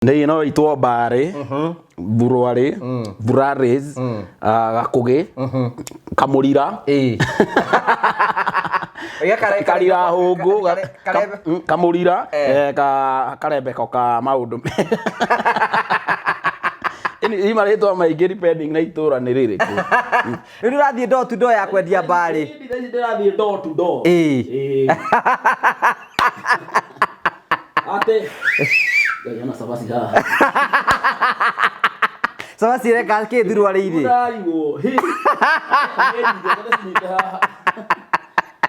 Nĩ no itwo mbarĩ, thurwarĩ, thuraris, gakũgĩ, kamũrira, karira hũngũ, kamũrira, karembeko ka maũndũ. Ĩ marĩtwa maingĩ depending na itũra nĩ rĩrĩkũ. Rĩu ũrathiĩ door to door ya kwendia mbarĩ. Ndĩrathiĩ door to door. Ĩĩ. Atĩ Ngai ona cabaci haha. Cabaci ĩreka kĩ thuruarĩ-inĩ? Ndĩrarigwo. Hĩ. Nĩ nyingĩ, ndĩcinyite haha.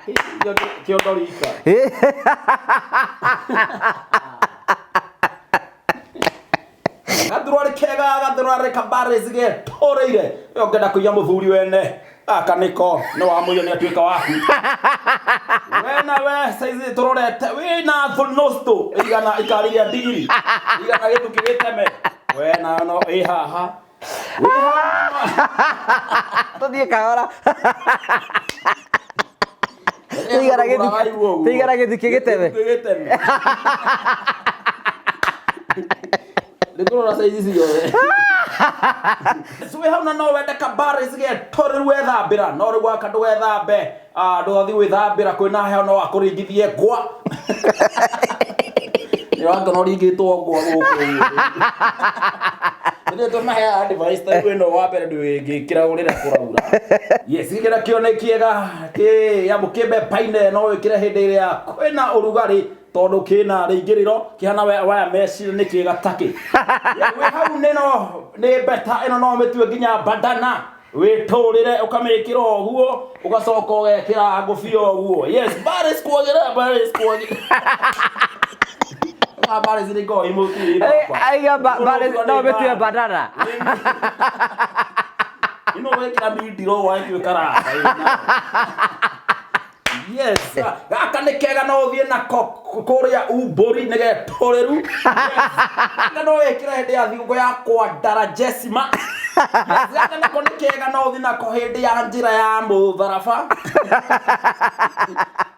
Hĩ, kĩondo rika. Gathurarĩ kega, gathurarĩ kabarĩci getũrĩire. We ũngĩenda kũiya mũthuri wene, gaka nĩko, nĩ wamũiya nĩ atuĩka waku. We nawe saizi tũrorete, wĩna thũnũstũ ĩigana ikari rĩa ndigiri, ĩigana gĩthukĩ gĩteme. We nawe no ĩ haha. Wĩ haha. Tũthiĩ kahora. Tũigana gĩthukĩ, tũigana gĩthukĩ gĩteme. Gĩthukĩ gĩteme. Nĩ tũrora saizi ciothe. Wĩ hau na no wende kabare cigetũrĩru wethambĩra no rĩu waka ndũgethambe, ndũgathiĩ gwĩthambĩra kwĩna heho no akũringithie ngwa. Nĩ wakona ũringĩtwo ngwa gũkũ ũguo. Nĩ tũmaheaga advice ta rĩu ĩno wa mbere ndũngĩkĩra rĩrĩa kũraura. Yes, gĩkĩ nakĩo nĩ kĩega kĩ amu kĩ mbebaine no wĩkĩre hĩndĩ ĩrĩa kwĩna ũrugarĩ tondũ kĩna rĩingĩrĩro kĩhana wire mesh nĩ kĩega takĩ. Wĩ hau nĩ no nĩ beta ĩno no ũmĩtue nginya bandana wĩtũrĩre ũkamĩkĩra ũguo ũgacoka ũgekĩra ngũbia ũguo. Yes, Paris kwagĩra, Paris kwagĩra. Paris nĩ ikoragwo imũtĩ. Aiga Paris no ũmĩtue bandana. Ĩno wekĩra mindiro wagĩtuĩka raba. Yes, gaka nĩ kega no ũthiĩ nako kũrĩa umbũri nĩ getũrĩru. Yes. Gaka no wĩkĩre hĩndĩ ya thigũkũ ya kwandara jesima. Yes, gaka nako nĩ kega no ũthiĩ nako hĩndĩ ya njĩra ya mũtharaba.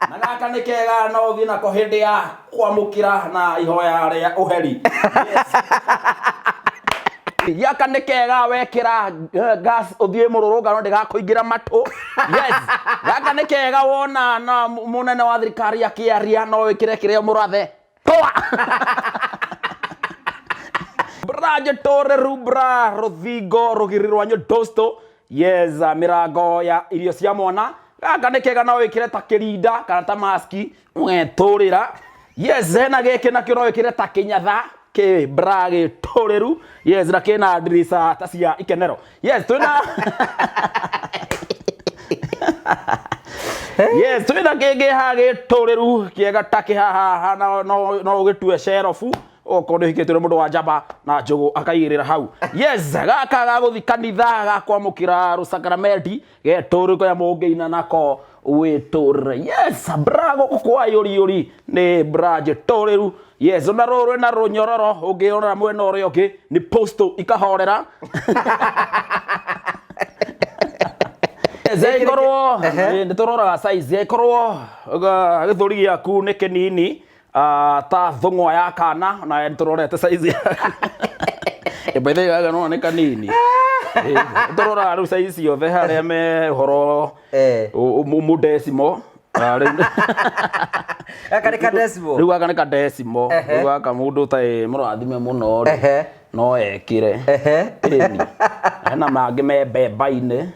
Na gaka nĩ kega no ũthiĩ nako hĩndĩ ya kwamũkĩra na ihoya rĩa ũheri. Yes. Gaka nĩ kega wekĩra gas ũthiĩ mũrũrũngano ndĩgakũingĩra matũ. Yes. Gaka nĩ kega wona na mũnene wa thirikari akĩaria no wĩkĩre kĩrĩa mũrathe. Toa. Bra njĩtũrĩru bra rũthingo rũgiri rwa nyodosto. Yes, mĩrango ya irio cia mwana. Gaka nĩ kega no wĩkĩre ta kĩrinda kana ta maski ũgetũrĩra. Yes, hena gĩkĩ nakĩo no wĩkĩre ta kĩnyatha kĩ bra gĩtũrĩru. Yes, na kĩna ndirica ta cia ikenero. Yes, twĩna Yes, twĩna kĩngĩ haha gĩtũrĩru kĩega ta kĩhaha no no ũgĩtue cerobu okorwo nĩ ũhikĩtio nĩ mũndũ wa njamba na njũgũ akaigĩrĩra hau. Yes, gaka gagũthi kanitha gakwamũkĩra rũcakramenti getũrĩ kũrĩa mũngĩina nako wĩtũrĩre. Yes, bra gũkũ kwa yũriyũri nĩ bra njĩtũrĩru. Yes, ona rũrũ rwĩna rũnyororo ũngĩrora mwena ũrĩa ũngĩ nĩ posto ikahorera. Yes, ĩkorwo nĩ tũroraga size ĩkorwo gĩthũri gĩaku nĩ kĩnini ta thũng'wa ya kana na nĩ tũrorete size yaku. By the way gaka no nĩ kanini. Nĩ tũroraga rĩu size ciothe harĩa me ũhoro mũdecimo. Gaka nĩ kadecimo. Rĩu gaka nĩ kadecimo. Rĩu gaka mũndũ ũtarĩ mũrathime mũno rĩ no ekĩre. Ĩni. Hena mangĩ me mbemba-inĩ.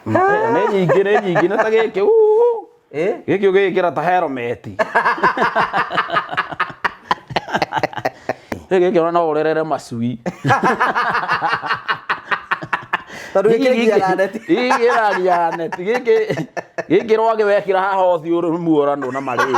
Nĩ nyingĩ nĩ nyingĩ nĩ ta gĩkĩ. Gĩkĩ ũgĩgĩkĩra ta helmet. Gĩkĩ ona no ũrerere macui. Tondũ gĩkĩ nginya neti. Gĩkĩ nginya neti. Gĩkĩ gĩkĩ rwagĩ wekĩra haha ũthiũ muoranwo na marĩri.